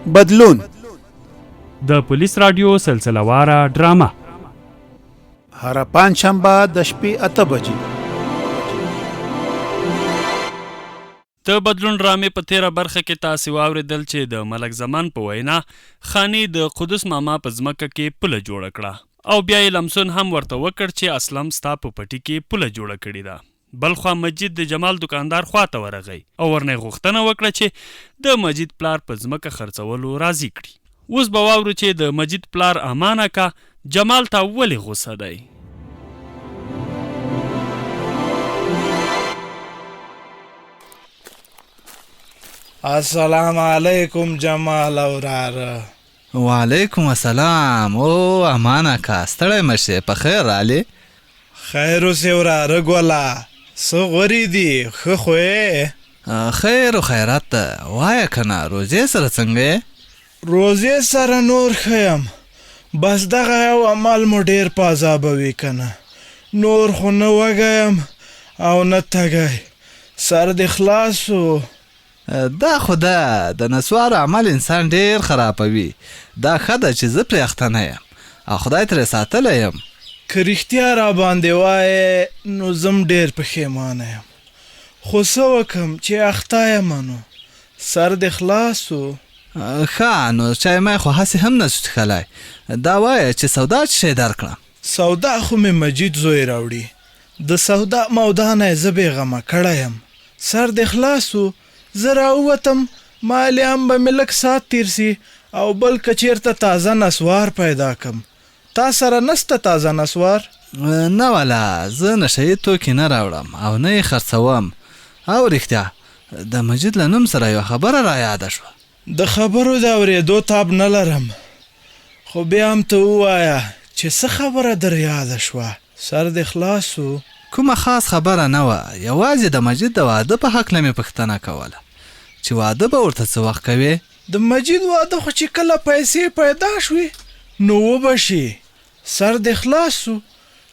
بدلون د پولیس راډیو سلسله واره ډرامه. هره پنجشنبه د شپې 8 بجې. د بدلون ډرامې په تېره برخه کې تاسې واورېدل چې د ملک زمان په وینا خاني د قدوس ماما په ځمکه کې پوله جوړه کړه او بیا یې لمسون هم ورته وکړ چې اسلم ستا په پټي کې پوله جوړه کړې ده. بلخوا مجید د جمال دوکاندار خوا ته ورغی او ورنه یې غوښتنه وکړه چې د مجید پلار په ځمکه خرڅولو راضي کړي. اوس به واورو چې د مجید پلار امان اکا جمال ته ولې غوسه دی؟ السلام علیکم جمال وراره. وعلیکم السلام او امان اکا ستړی مه شې په خیر رالې. خیر اوسې وراره ګله څه غورې دي ښه خو یې؟ خیر و خیرات ده وایه کنه روزې سره څنګه یې؟ روزې سره نور ښه یم بس دغه یو عمل مو ډیر په عذابوي کنه نور خو نه وږی یم او نه تږی سر دې خلاص سو. دا خو ده، د نسوارو عمل انسان ډېر خرابوي، دا ښه ده چې زه پرې اخته نه یم او خدای ترې ساتلی یم. که رښتیا راباندې وایې نو زه هم ډېر پښېمانه یم، خو څه وکړم چې اخته یمه نو سر دې خلاص سو. ښه نو چای مای خو هسې هم نه شو څښلای، دا وایه چې سودا څه شی درکړم؟ سودا خو مې مجید زوی راوړي، د سودا مودا نه یې زه بې غمه کړی یم، سر دې خلاص سو، زه راووتم، مالې هم به مې لږ ساعت تېر سي او بل که چېرته تازه نسوار پیدا کم، تا سره نسته تازه نسوار؟ نه والا، زه نشه یي توکي نه راوړم او نه یې خرڅوم، او رښتیا د مجید له نوم سره یوه خبره رایاده شوه. د خبرو د اورېدو تاب نه لرم، خو بیا هم ته ووایه چې څه خبره در یاده شوه؟ سر دې خلاص سو؟ کومه خاص خبره نه وه، یوازې د مجید د واده په هکله مې پوښتنه کوله چې واده به ورته څه وخت کوې؟ د مجید واده خو چې کله پیسې پیدا شوې نو وبه شي، سر دې خلاص سو،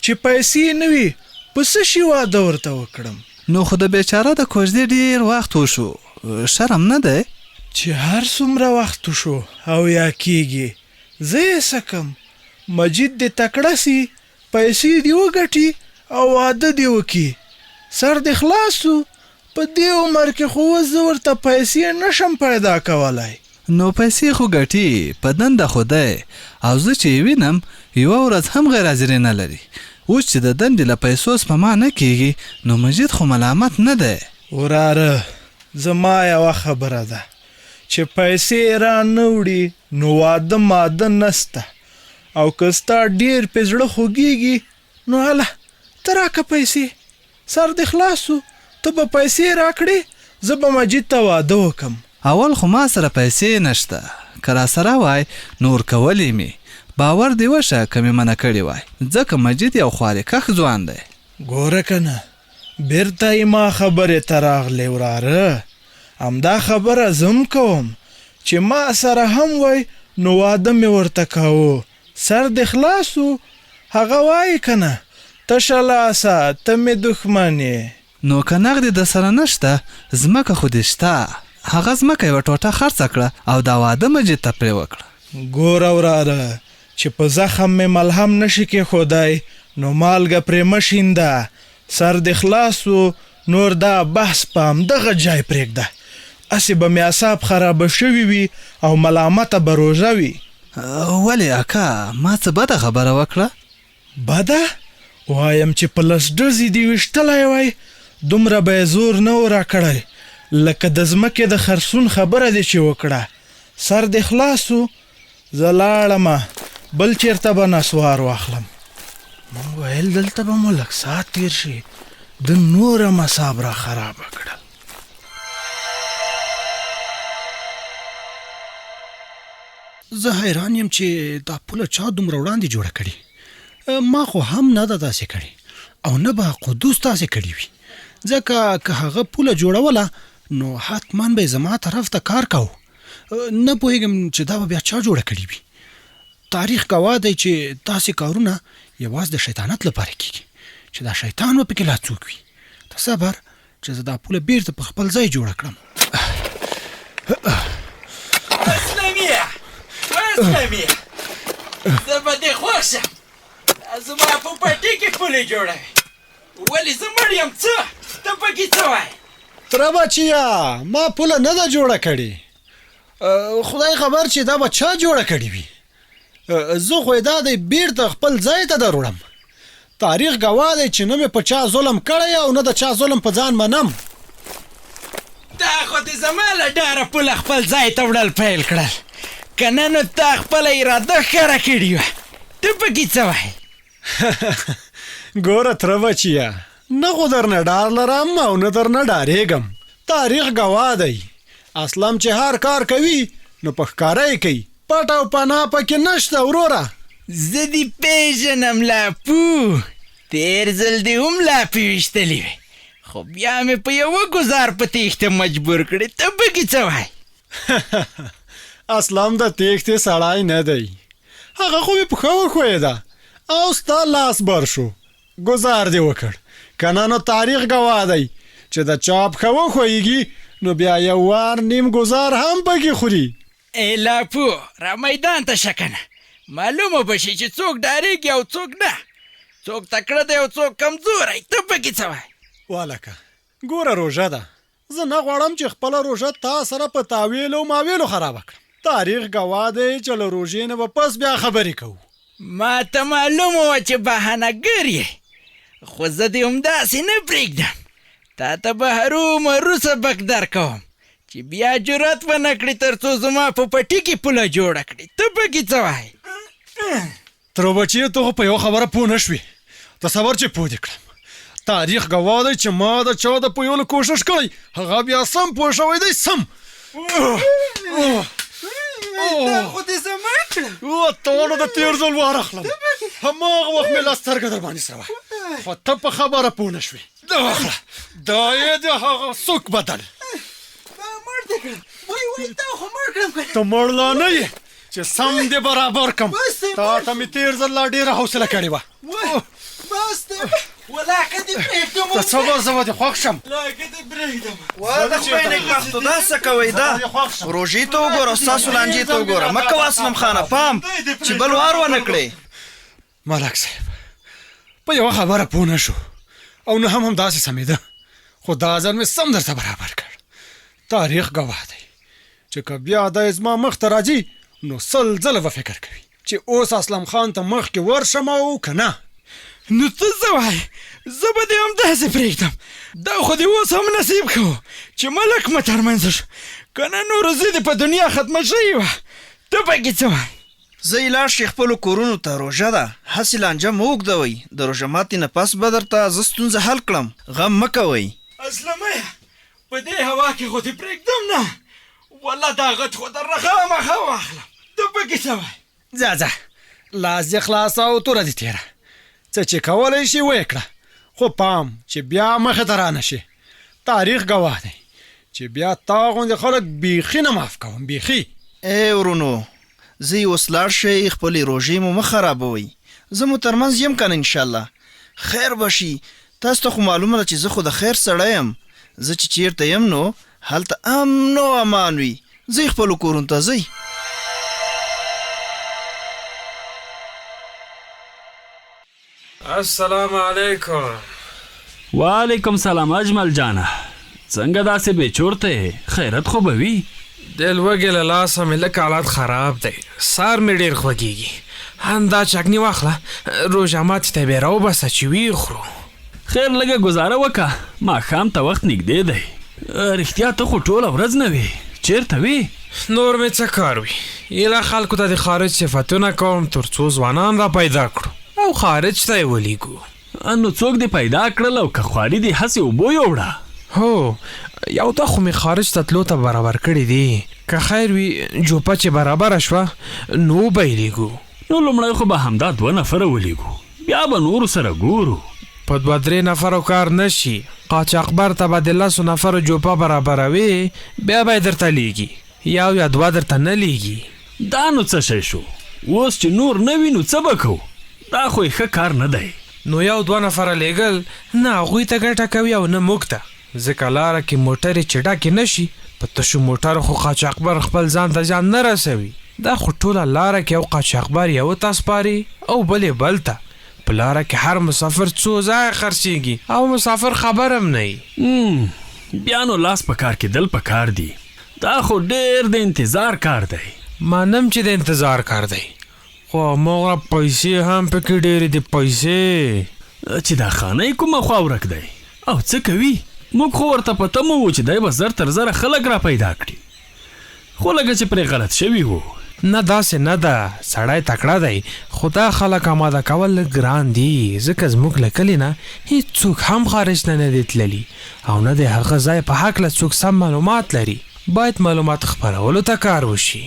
چې پیسې نه وي په څه شي واده ورته وکړم؟ نو خو د بېچاره د کوژدې ډېر وخت وشو، شرم نه دی؟ چې هر څومره وخت وشو او یا کېږي، زه یې څه کم؟ مجید دې تکړه سي، پیسې دې وګټي او واده دې وکړي. سر دې خلاص سو، په دې عمر کې خو اوس زه ورته پیسې نه شم پیدا کولای. نو پیسې خو ګټي، په دنده خو دی او زه چې یې وینم، یوه ورځ هم غیر حاضري نه لري. اوس چې د دندې له پیسو سپما نه کېږي، نو مجید خو ملامت نه دی. وراره! زما یوه خبره ده، چې پیسې یې را نه وړي، نو واده ماده نسته او که ستا ډېر پې زړه خوږېږي، نو هله ته راکه پیسې، سر دې خلاص سو، ته به پیسې راکړې، زه به مجید ته واده وکم. اول خو ما سره پیسې نشته، که راسره وای نو ورکولې مې، باور دې وشه که مې منع کړې وای، ځکه مجید یو خواریکښ ځوان دی. ګوره کنه بیرته ایما خبرې ته راغلې وراره، همدا خبره زه هم کوم، چې ما سره هم وای نو واده مې ورته کاوه، سر دې خلاص سو، هغه وايي کنه تشه لاسه ته مې دښمن يې. نو که نغدې درسره نشته ځمکه خو دې شته، هغه ځمکه يوه ټوټه خرڅه کړه او دا واده مجيد ته پرې وکړه. ګوره وراره چې په زخم مې ملهم نه شې کېښودای نو مالګه پرې مه شينده، سر دې خلاص سو نور دا بحث په همدغه جای پرېږده، هسې به مې اعصاب خرابه شوي وي او ملامته به روژه وي. ولې اکا ما څه بده خبره وکړه؟ بده؟ وایم چې په لس ډزې دې ویشتلی وای دومره به یې زور نه و راکړی لکه د ځمکې د خرڅون خبره دې چې وکړه. سر دې خلاص سو زه لاړمه بل چېرته به نسوار واخلم. مونږ ویل دلته به مو لږ ساعت تېر شي ده نور هم اعصاب را خرابه کړل. زه حیران یم چې دا پوله چا دومره وړاندې جوړه کړې، ما خو هم نه ده داسې کړې او نه به قدوس داسې کړې وي، ځکه که هغه پوله جوړوله نو حتما به یې زما طرف ته کار کاوه. نه پوهېږم چې دا به بیا چا جوړه کړې وي. تاریخ ګواه دی چې داسې کارونه یوازې د شیطانت لپاره کېږي، چې دا شیطان به پکې لا څوک وي. ته صبر چې زه دا پوله بیرته په خپل ځای جوړه کړم. اسلمي! اسلمیه زه به دې خوښ شم زما په پټي کې پولې جوړوي ولې زه مړ یم څه ته پکې څه وایې تره بچیه ما پوله نه ده جوړه کړې خدای خبر چې دا به چا جوړه کړې وي زه خو یې دا دی بیرته خپل ځای ته دروړم تاریخ ګواه دی چې نه مې په چا ظلم کړی او نه د چا ظلم په ځان منم. تا خو دې زما له ډاره پوله خپل ځای ته وړل پیل کړل، که نه نو تا خپله اراده ښکاره کړې وه. ته پکې څه وایې؟ ګوره تره بچیه، نه خو درنه ډار لرم او نه درنه ډارېږم. تاریخ ګواه دی، اسلم چې هر کار کوي نو په ښکاره یې کوي، پټ او پناه پکې نشته وروره. زه دې پېژنم لاپو، تېر ځل دې هم لاپې ویشتلې وې، خو بیا مې په یوه ګوزار په تېښته مجبور کړې، ته پکې څه وایې؟ اسلم د تېښتې سړی نه دی، هغه خو مې پښه وښویېده او ستا لاس بر شو، ګوزار دې وکړ، که نه نو تاریخ ګواه دی چې د چا پښه وښویېږي نو بیا یو وار نیم ګوزار هم پکې خوري. ای لاپو را میدان ته شه کنه معلومه به شي چې څوک ډارېږي او څوک نه، څوک تکړه دی او څوک کمزوری، ته پکې څه وایې؟ والکه ګوره روژه ده، زه نه غواړم چې خپله روژه تا سره په تاویلو ماویلو خرابه کړم، تاریخ ګواه دی چې له روژې نه به پس بیا خبرې کوو. ما ته معلومه وه چې بهانه ګر یې، خو زه دې همداسې نه پرېږدم، تا ته به هرومرو سبق درکوم چې بیا جرأت ونه کړې تر څو زما په پټي کې پوله جوړه کړې، ته پکې څه وایې؟ تره بچیه ته خو په یوه خبره پوه نه شوې، تصور چې پوه دې کړم، تاریخ ګواه دی چې ما د چا د پوهولو کوشش کړی هغه بیا سم پوه شوی دی سم. دا خو دې زه مړ کړم. ته نو د تېر ځل وار اخلم، هماغه وخت مې لا سترګه در باندې سره وه خو ته په خبره پوه نه شوې. دا واخله دا یې د هغه څوک بدل. دا مړ دې کړم. وای وای تا خو مړ کړم کنه. ته مړ لا نه یې چې سم دې برابر کم. تا ته مې تېر ځل لا ډېره حوصله کړې وه. بس دې ولاکه دې پرېږدم. ته صبر زه به دې خوښ شم. لاکه دې پرېږدم. وا د خدای نېکبختو دا څه کوئ دا روژې ته وګوره ستاسو لانجې ته وګوره مه کوه اسلم خانه پام چې بل وار ونه کړې. ملک صاحب په یوه خبره پوه نه شو او نه هم همداسې سمېده خو دا ځل مې سم درته برابر کړ. تاریخ ګواه دی چې که بیا دی زما مخ ته راځي نو 100 ځله به فکر کوي چې اوس اسلم خان ته مخکې ورشم او که نه. نو ته څه وایې؟ زه به دې همداسې پرېږدم، دا خو دې اوس هم نصیب ښه و چې ملک مو ترمنځ شو، که نه نو روزي دې په دنیا ختمه شوې وه. ته پکې څه وایې؟ ځئ لاړ شئ خپلو کورونو ته، روژه ده، هسې لانجه مه اوږدوئ، د روژه ماتي نه پس به درته زه ستونزه حل کړم، غم مه کوئ. اسلمیه په دې هوا کې خو دې پرېږدم نه، والله دا غچ خو درنه خامخا واخلم، ته پکې څه وایې؟ ځه ځه لاس دې خلاص او توره دې تېره، څه چې کولی شي ویې کړه، خو پام چې بیا مخې ته رانه شې، تاریخ ګواه دی چې بیا تا غوندې خلک بیخي نه معاف کوم، بیخي. ای ورونو ځئ اوس لاړ شئ خپلې روژې مو مه خرابوئ، زه مو ترمنځ یم کنه انشاالله خیر به شي، تاسو ته خو معلومه ده چې زه خو د خیر سړی یم، زه چې چیرته یم نو هلته امن او امان وي، ځئ خپلو کورونو ته ځئ. السلام علیکم. وعلیکم سلام اجمل جانه، څنګه داسې بې چورته یې، خیرت خو به وي؟ د لوږې له لاسه مې لږ حالت خراب دی، سر مې ډېر خوږېږي. همدا چکني واخله، روژه ماتي ته بیا راوباسه چې ویې خورو. خیر لږه ګزاره وکړه، ماښام ته وخت نږدې دی. رښتیا ته خو ټوله ورځ نه وې، چېرته وې؟ نور مې څه کار وي، ایله خلکو ته د خارج صفتونه کوم تر څو ځوانان را پیدا کړو او خارج ته یې ولیږو. نو څوک دې پیدا کړل او که خواري دې هسې اوبو یوړه؟ هو یو دا خو مې خارج ته تلو ته برابر کړي دي، که خیر وي جوپه چې برابره شوه نو به یې لیږو. نو لومړی خو به همدا 2 نفره ولیږو، بیا به نورو سره ګورو. په 2-3 نفرو کار نه شي، قاچاقبر ته به د 10 نفرو جوپه برابروې، بیا به یې درته لیږي، 1 یا 2 درته نه لیږي. دا نو څه شی شو، اوس چې نور نه وي نو څه به کوو؟ دا خو یې ښه کار نه دی. نو 1-2 نفره لیږل نه هغوی ته ګټه کوي او نه موږ ته، ځکه لاره کې موټرې چې ډکې نه شي، په تشو موټرو خو قاچاقبر خپل ځان ته زیان نه رسوي. دا خو ټوله لاره کې یو قاچاقبر یوه ته سپاري او بل یې بل ته. په لاره کې هر مسافر څو ځایه خرڅېږي او مسافر خبر هم نه وي. بیا نو لاس په کار کېدل په کار دي. دا خو ډېر د انتظار کار دی. منم چې د انتظار کار دی، خو هماغه پیسې هم پکې ډېرې دي، پیسې. چې دا خانۍ کومه خوا ورک دی او څه کوي؟ موږ خو ورته په تمه وو چې دی به زر تر زره خلک را پیدا کړي. خو لکه چې پرې غلط شوي وو. نه داسې نه ده، سړی تکړه دی، خو دا خلک اماده کول لږ ګران دي، ځکه زموږ له کلي نه هیڅوک هم خارج ته نه دي تللي او نه د هغه ځای په هکله څوک سم معلومات لري، باید معلومات خپرولو ته کار وشي.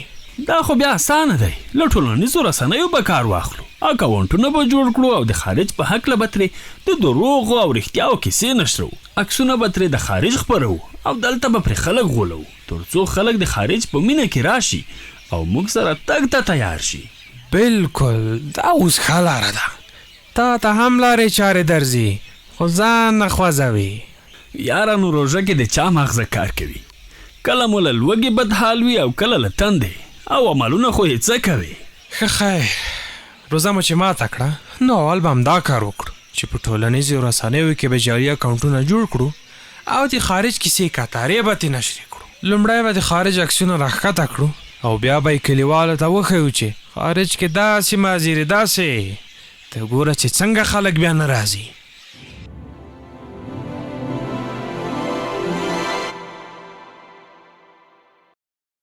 دا خو بیا اسانه دی، له ټولنیزو رسنیو به کار واخلو، اکاونټونه به جوړ کړو او د خارج په هکله به ترې د دروغو او رښتیاو کیسې نشروو، عکسونه به ترې د خارج خپروو او دلته به پرې خلک غولوو. تر څو خلک د خارج په مینه کې راشي او موږ سره تګ ته تیار شي. بلکل دا اوس ښه لاره ده تا ته هم لارې چارې درځي خو ځان نه خوځوې. یاره نو روژه کې د چا ماغزه کار کوي کله مو له لوږې بد حال وي او کله له تندې او عملونه خو یې څه کوې. ښه خیر روزه مو چې ماته کړه نو اول به همدا کار وکړو چې په ټولنیزو رسنیو کې به جعلي اکاونټونه جوړ کړو او د خارج کیسې کتارې به ترې نشرې کړو. لومړی به د خارج عکسونه راښکته کړو او بیا به یې کلیوالو ته وښیو چې خارج کې داسې مازیرې داسې، ته ګوره چې څنګه خلک بیا نه راځي.